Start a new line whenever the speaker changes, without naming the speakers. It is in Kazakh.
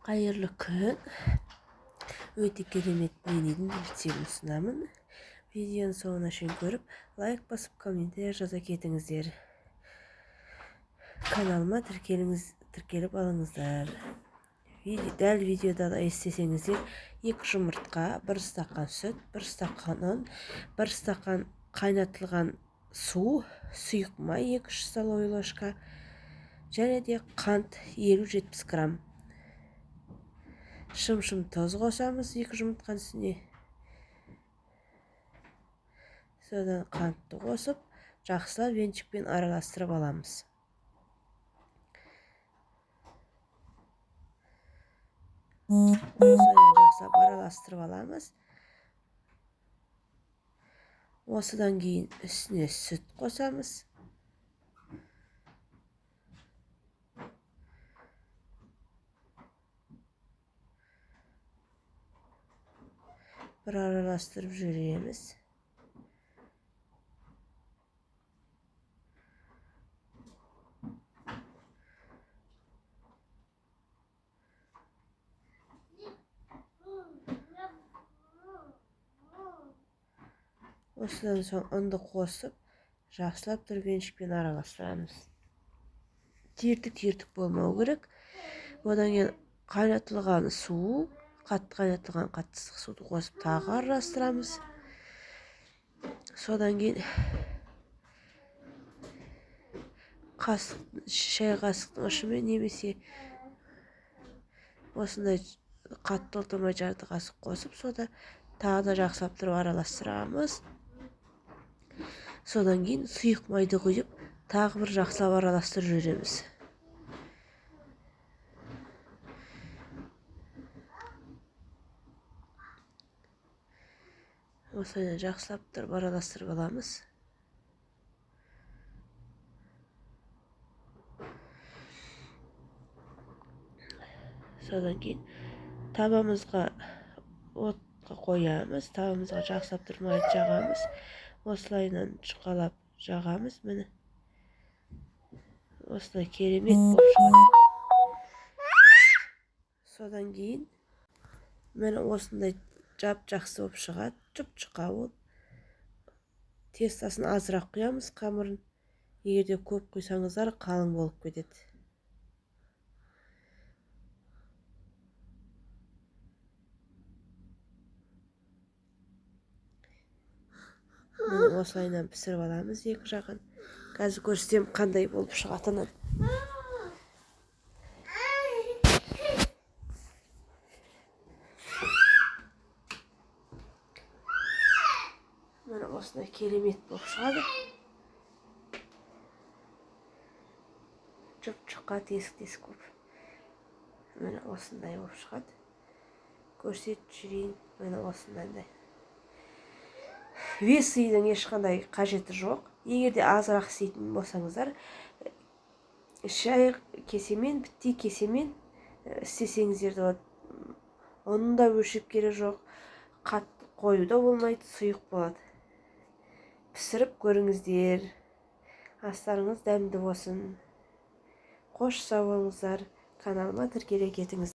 Қайырлы күн. Өте керемет менюдің рецептін ұсынамын. Видеоның соңына шейін көріп, лайк басып, комментарий жаза кетіңіздер. Каналыма тіркеліп алыңыздар. Дәл видеода істесеңіздер, 2 жұмыртқа, 1 стақан сүт, 1 стақан ұн, 1 стақан қайнатылған су, сұйық май 2 столовый ложка, және де қант 50-70 грамм. Шым-шым тұз қосамыз 2 жұмыртқаның үстіне. Содан қантты қосып, жақсылап венчикпен араластырып аламыз. Осыдан жақсылап араластырып аламыз. Осыдан кейін үстіне сүт қосамыз. Бір араластырып жүреміз. Осыдан соң ұнды қосып, жақсылап тұрып венчикпен араластырамыз. Түйіртік-түйіртік болмау керек. Одан кейін қайнатылған су, қатты қайнатылған қатты ыстық суды қосып тағы араластырамыз. Содан кейін шай қасықтың ұшымен немесе осындай қатты толтырмай жарты қасық қосып, сода тағы да жақсылап тұрып араластырамыз. Содан кейін сұйық майды құйып, тағы бір жақсылап араластырып жүреміз. Осылай жақсылап тұрып араластырып аламыз. Содан кейін табамызға отқа қоямыз, табамызға жақсылап тұрып майды жағамыз. Осылайынан жұқалап жағамыз, міне. Осылай керемет болып шығады. Содан кейін міне осындай жап-жақсы болып шығады, жұп-жұқа болып. Тестасын азырақ құямыз қамырын. Егер де көп құйсаңыздар, қалың болып кетеді. Міне осылайынан пісіріп аламыз екі жағын. Қазір көрсетемін қандай болып шығатынын. Міне осындай керемет болып шығады. Жұп-жұқа, тесік-тесік болып. Міне осындай болып шығады. Көрсетіп жіберейін. Міне осындай. Весидің ешқандай қажеті жоқ. Егер де азырақ істейтін болсаңыздар, шай кесемен, біттей кесемен істесеңіздер де болады. Оның да өлшеп керек жоқ. Қатты қою да болмайды, сұйық болады. Пісіріп көріңіздер. Астарыңыз дәмді болсын. Қош сау болыңыздар. Каналыма тіркеле кетіңіз.